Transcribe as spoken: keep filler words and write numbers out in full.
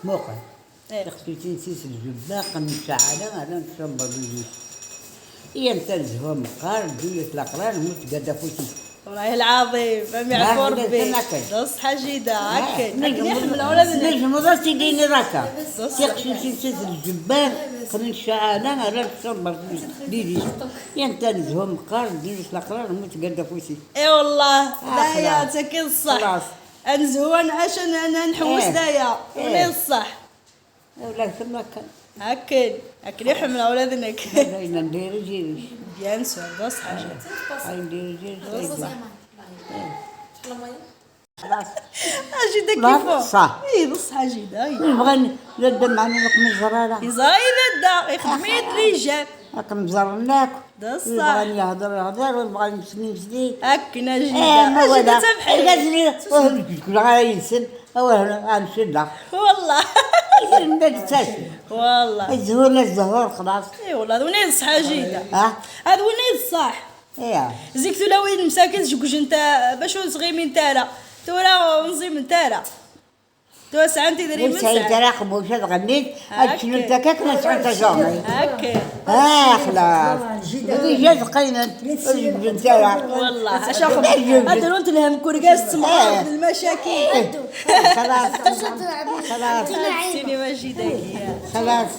Muqel. Taqcict-nni s lǧebba, qen ccaɛala, ala n tcamber d udis. Yam ta n zzhu meqqar, ddunit leqrar, lmut tgad afus-is. Wallaahi lɛaḍim, am yeɛfu Rebbi. D ṣṣeḥ a jida, akken. Akken iḥemmel ula d nekk. Tnejmeḍ ad tili akka. Tiqcicin s lǧebba, qen ccaɛala, ala n tcamber d udis. Yam ta n zzhu meqqar, ddunit leqrar, lmut tgad afus-is. I wallah, d aya, d tagi d ṣṣeḥ. Ad nezhu, ad nɛac, ad nḥewwes d aya. Wala d ṣṣeḥ. Ula d kemm akka. Akken, akken i ḥemmleɣ ula d nekk. Bien sûr, d ṣṣeḥ a jida. A jida kifo. Ṣṣeḥ. Ih, d ṣṣeḥ a jida. Nebɣa dadda meɛna ur kem-iẓer ara. Iẓra-yi dadda, ixdem-iyi-d lijan. Ad kem-ẓren akk. D ṣṣeḥ. Win bɣan yehder yehder, win bɣan yemmeslay yemmeslay. Akken a jida. A jida d tabḥirt. Argaz-nni ur d-kkleɣ ara yid-sen. Awah, amcum da. Wallah. Yemma d tas. Wallah. Zzhur la zzhur xlaṣ. I wallah, d win i d ṣṣeḥ a jida. Ha? Ad win i d ṣṣeḥ. Zik tulawin msakin jeggujent, bac ur ẓɣimint ara. Tura ur nẓiment ara. Tura sɛant idrimen. Ur sɛint ara aqbuc ad ɣennint, ad cnunt akka akken ad sɛunt taẓuri. Akken. Ah, xlaṣ. Déjà qqiment, ur jebbdent ara. Wallah. Ad runt lhem deg urgaz d temɣart d lmacakin. Xlaṣ. Xlaṣ. Sinima jida-agi. Xlaṣ.